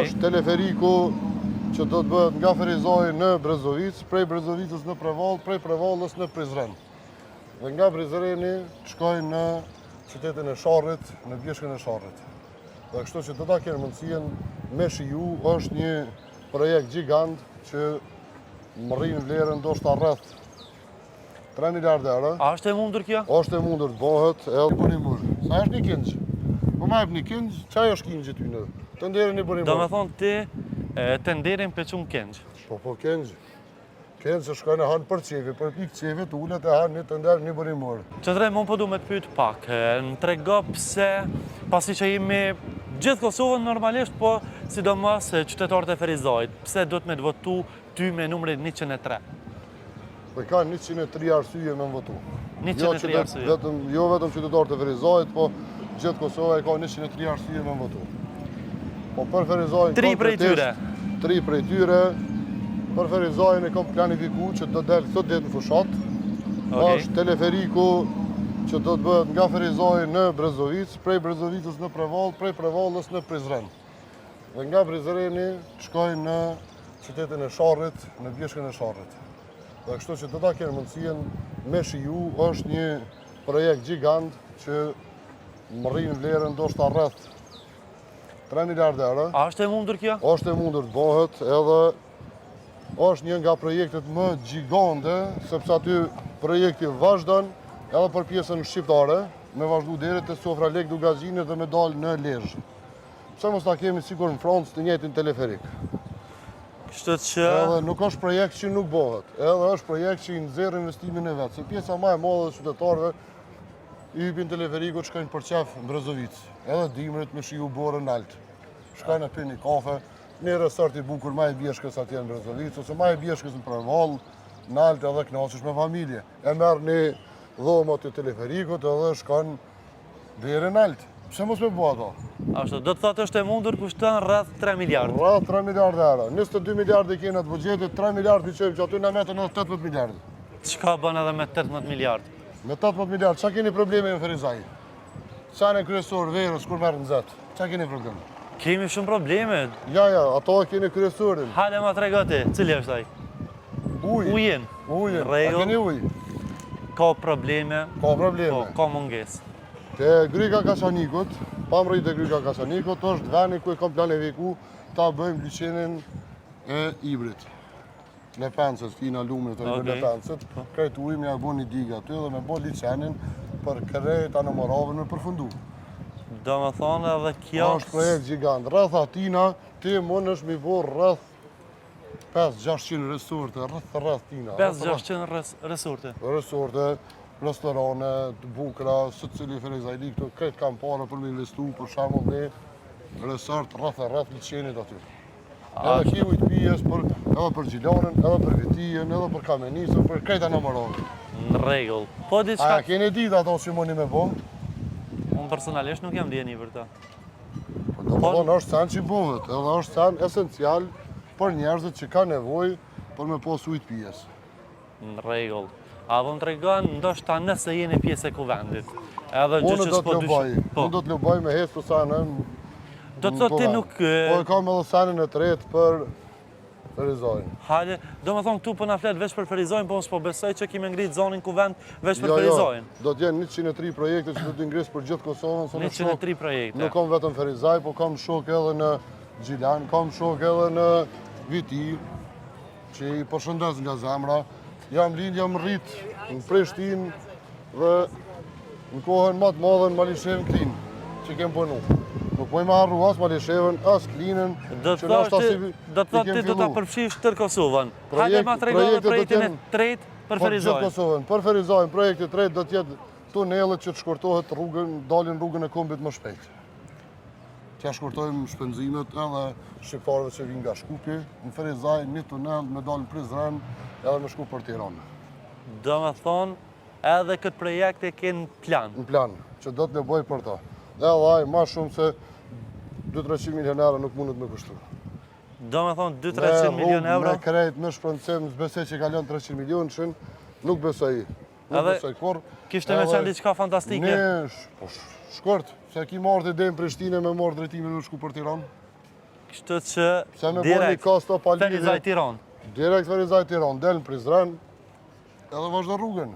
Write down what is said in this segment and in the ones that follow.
Është teleferiku që do të bëhet nga Ferizaj në Brezovicë, prej Brezovicës në Prevallë, prej Prevallës në Prizren. Dhe nga Prizreni të shkoj në qytetin e Sharrit, në bjeshkën e Sharrit. Dhe kështu që do ta kenë mundësinë me shiju, është një projekt gjigant që mërrin vlerën ndoshta rreth 3 miliard euro. A është e mundur kjo? Është e mundur të bëhet edhe burimor. Sa është një kinxh? Po ma jep një kinxh, qaj është kinxhi ty në. Tenderin një burimor. Do me thonë ti tenderin pe qun kinxh. Po po kinxh. Kinxh që shkojnë e hanë për qefi, për pikë qefi të ullet e hanë një tender një burimor. Qëndrem, unë po du me të pyet pak, më trego pse, pasi që jemi gjithë Kosovën normalisht, po sidomos qytetarët e Ferizajt, pse duhet me të votu ty me numrin 103? Po i ka 103 arsye me më votu. 103 jo arsye. Vetëm, jo vetëm qytetarët e Ferizajt, po gjithë Kosova i ka 103 arsye me më votu. Po për Ferizajn... Tri prej tyre. Tri prej tyre. Për Ferizajn e kom planifiku që do del këto ditë në fushatë. Okay. është teleferiku që do të bëhet nga Ferizaj në Brezovicë, prej Brezovicës në Prevallë, prej Prevallës në Prizren. Dhe nga Prizreni të shkoj në qytetin e Sharrit, në bjeshkën e Sharrit. Dhe kështu që do ta kenë mundësinë me shiju, është një projekt gjigant që mërrin vlerën ndoshta rreth 3 miliard euro. A është e mundur kjo? Është e mundur të bëhet edhe është një nga projektet më gjigande, sepse aty projekti vazhdon edhe për pjesën shqiptare, me vazhdu deri te Sofralek Dukagjinit dhe me dalë në Lezhë. Pse mos ta kemi sikur në Francë të njëjtin teleferik? Kështu që... Edhe nuk është projekt që nuk bëhet, edhe është projekt që i nxjerr investimin e vet, se pjesa ma e madhe e qytetarëve i hypin teleferikut shkojnë për qef në Brezovicë, edhe dimrit me shiju borën nalt. Shkojnë e pinë një kafe, një resort i bukur majë bjeshkës atje në Brezovicë, ose majë bjeshkës në Prevallë, nalt edhe knaqesh me familje. E merr një dhomë aty teleferikut edhe shkon Deri nalt. Pse mos me bo ato? Ashtu, do të thotë është e mundur kushton rreth 3 miliard. Rreth 3 miliard euro. 22 miliard i kena të buxhetit, 3 miliard i çojmë që aty na metën edhe 18 miliard. Çka bën edhe me 18 miliard? Me 18 miliard, ça keni probleme në Ferizaj? Ça në kryesor verës kur merr nxehtë? Ça keni problem? Kemi shumë probleme. Ja, ja, ato e keni kryesorin. Hale ma trego ti, cili është ai? Ujin. Ujin. Ujin. A keni ujë? Ka probleme. Ka probleme. Po, ka mungesë. Te Gryka Kaçanikut, pa mrri te Gryka Kaçanikut, është veni ku e kam planifiku ta bëjmë liqenin e Ibrit. Lepencët, kina lumit, të okay. Lepencët, po. krejt ujë me ja bo një digë aty dhe me bo liqenin për krejt Anamoravën me përfundu. Do me thonë edhe kjo... është projekt gjigant. Rreth atina, ti mundesh mi bo rreth 5-600 resorte, rreth rreth tina. 5-600 resorte? Resorte, restorane, të bukra, secili ferizajli këtu, krejt kanë pare për me investu, për shembull një resort rreth e rreth liqenit aty. Edhe ki ujë të pijes për, edhe për Gjilanin, edhe për Vitijen, edhe për Kamenicën, për krejt Anamoravën. Në rregull. Po diçka... A keni ditë ato që muni me bo? Unë personalisht nuk jam dijeni për ta. Po do të thonë është sen që bëhet, edhe është sen esencial për njerëzit që kanë nevojë për me pas ujë të pijes. Në rregull. A po më tregon ndoshta nëse jeni pjesë e kuvendit. Edhe gjë Unë që do s'po të dysh. loboj, Po. unë do të loboj me hecë të sene Do të thotë ti nuk Po e kam edhe senin e tretë për Ferizajn. Hale, do me thonë këtu po na flet veç për Ferizajn, po unë s'po besoj që ki me ngrit zonin kuvend veç për Jo, jo, Ferizajn. do të jenë 103 projekte që do t'i ngris për gjithë Kosovën, se në 103 projekte. Nuk kam vetëm Ferizaj, po kam shok edhe në Gjilan, kam shok edhe në Viti, që i përshëndes nga zemra. Jam lind, jam rrit në Prishtinë dhe në kohën më të madhe në Malishevë në Klinë, që kem punu. Nuk po i me harru as Malishevën, as Klinën, Do të thotë do të thotë ti do ta përfshish tërë Kosovën. Hajde ma trego edhe projektin e tretë për Ferizajn. Për gjithë Kosovën, për Ferizajn, projekti i tretë do të jetë tunelet që të shkurtohet rrugën, dalin rrugën e kombit më shpejt. T'ja shkurtojmë shpenzimet edhe shqiptarëve që vinë nga Shkupi, në Ferizaj, një tunel me dalë në Prizren edhe me shku për Tiranë. Do me thonë, edhe këtë projekt e ke në plan. Në plan, që do të loboj për ta. Edhe ai ma shumë se 2-300 milion euro nuk mundet me kushtu. Do me thonë 2-300 milion euro? Me krejt, me shpronësim, s'besoj që kalon 300 milion, nuk besoj. Nuk besoj kurrë. Kishte me qenë diçka fantastike. Ne, po shkurt, se ki marrë të deri në Prishtinë me marrë drejtimin me shku për Tiranë. Kështu që Pse me bo një kosto pa lidhje? Ferizaj Tiranë. Direkt Ferizaj Tiranë, del në Prizren, edhe vazhdo rrugën.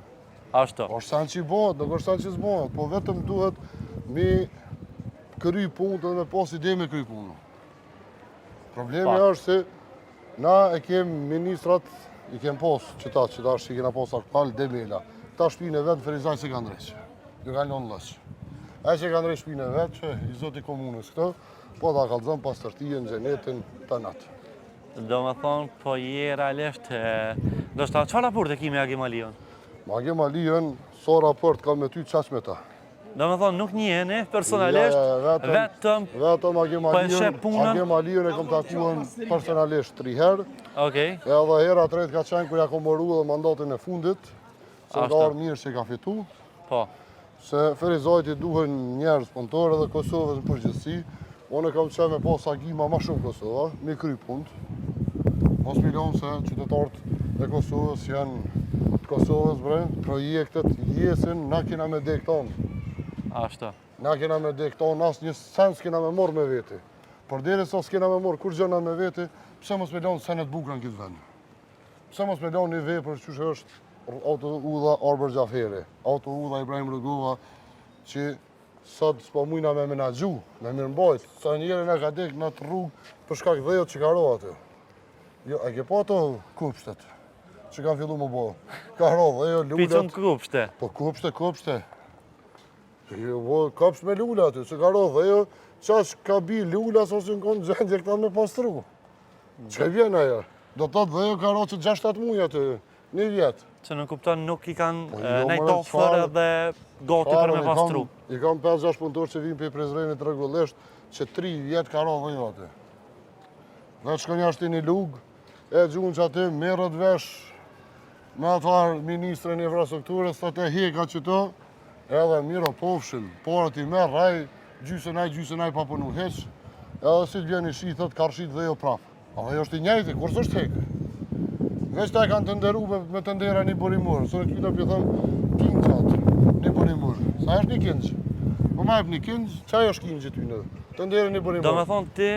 Ashtu. Është sen që i bëhet, nuk është sen që s'bohet, po vetëm duhet mi kry punë dhe me pas ide me kry punë. Problemi Pa. është se na e kem ministrat, i kem pas qëta, qëta është që i kena pas aktual, Demela. Ta shpinë e vetë në Ferizaj s'e kanë ndreq. Ju kanë lonë lëq. Ai që ka ndreq shpinë e vetë, që i zoti komunës këto, po ta kallzon pastërtinë, xhenetin, të natë. Do me thonë, po je realisht, e, ndoshta, çfarë raporte ki me Agim Aliun? Me Agim Aliun, sa raport kam me ty qaq me ta. Do me thonë, nuk njiheni personalisht, Ja, ja, ja, vetëm, vetëm, vetëm Agim po e Aliun, sheh punën. Agim Aliun e kom takuar personalisht 3 herë. Okej, Edhe hera tretë ka qenë kur ja kom uru edhe mandatin e fundit, se Ashtu. nga ardhë mirë që ka fitu, po, se Ferizajt i duhen njerëz punëtorë edhe Kosovës në përgjithësi. Unë e kam qenë me pas Agima ma shumë Kosova, mi kry punt. Mos mi lonë se qytetarët e Kosovës janë të Kosovës bre, projektet jesin, na kena me dek tonë. ashtu. Na kena me dek tonë, asë një sen s'kena me morë me veti. Por deri sa s'kena me morë kur gjëna me veti, pse mos me lonë senet bukura në këtë vend? Pse mos me lonë një vepër qysh është autoudha Arbër Xhaferi, autoudha Ibrahim Rugova, që sot s'po mujna me menaxhu, me mirëmbajt, sa njëri na ka dek në atë rrugë për shkak dheut që ka ro aty. Jo, e ke pa ato kupshtet që kanë fillu më bo. Ka ro dheu, Picun lulet, kupshte. Po kopshte, kopshte. Jo, bo, kopsht me lula aty, se ka ro dheu, qaq ka bi lula, sa s'në konë gjendje këta me pastru. Çka vjen ajo? Do të thotë dheu ka ro që 6-7 muaj aty, një vjet. Që në kupton nuk i kanë Po, e, jo, nej more, tofër çfarë- edhe gati për me Çfarë, i kam- pastru. I kam 5-6 punëtorë që vinë për Prizrenit rregullisht, që 3 vjet ka ro dheu aty. Veç shkon jashtë një lugë, e gjunë që aty, merret vesh me atë ministrën e infrastrukturës, thotë e heka që to, edhe miro pofshin, por i merr ai, gjysën ai, gjysën ai pa punu hiç, edhe si të vjen i shi, thot ka rshit dhe jo prap. A dhe është i njëjti, kur s'është hek. Veç ta e kanë të nderu me, me të ndera një burimor, së në këta po i them kingjat, një burimor. Sa është një kingj? Po ma jep një kingj, qaj është kingji tyne? Të ndera një burimor. Do me thonë ti,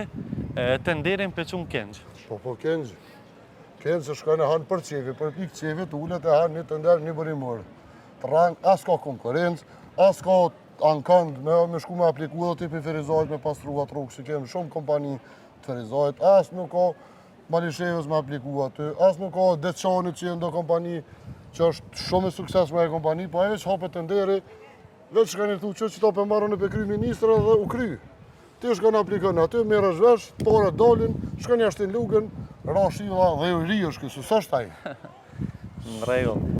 e, tenderin pe qun kengj. Po, po, kengj. Kengj se shkojnë e hanë për qefi, për pikë qefi, të ulet e hanë një të nderë një burimor. Të rang, as ka konkurencë, as ka ankand me, me shku me apliku edhe ti për Ferizajt me pastru atë rrugë, se kemi shumë kompani të Ferizajt, as nuk ka Malishevës me apliku aty, as nuk ka Deçanit që janë do kompani që është shumë e suksesshme ajo kompani, po ajo veç hapet tenderi, veç shkon i thu që që ta pe marrën e pe kry ministrë dhe u kry. Ti shkon aplikon aty, merresh vesh, pare dalin, shkon jashtë në lugën, ra shiva dhe i ri është ky, se s'është ai. Në rregull.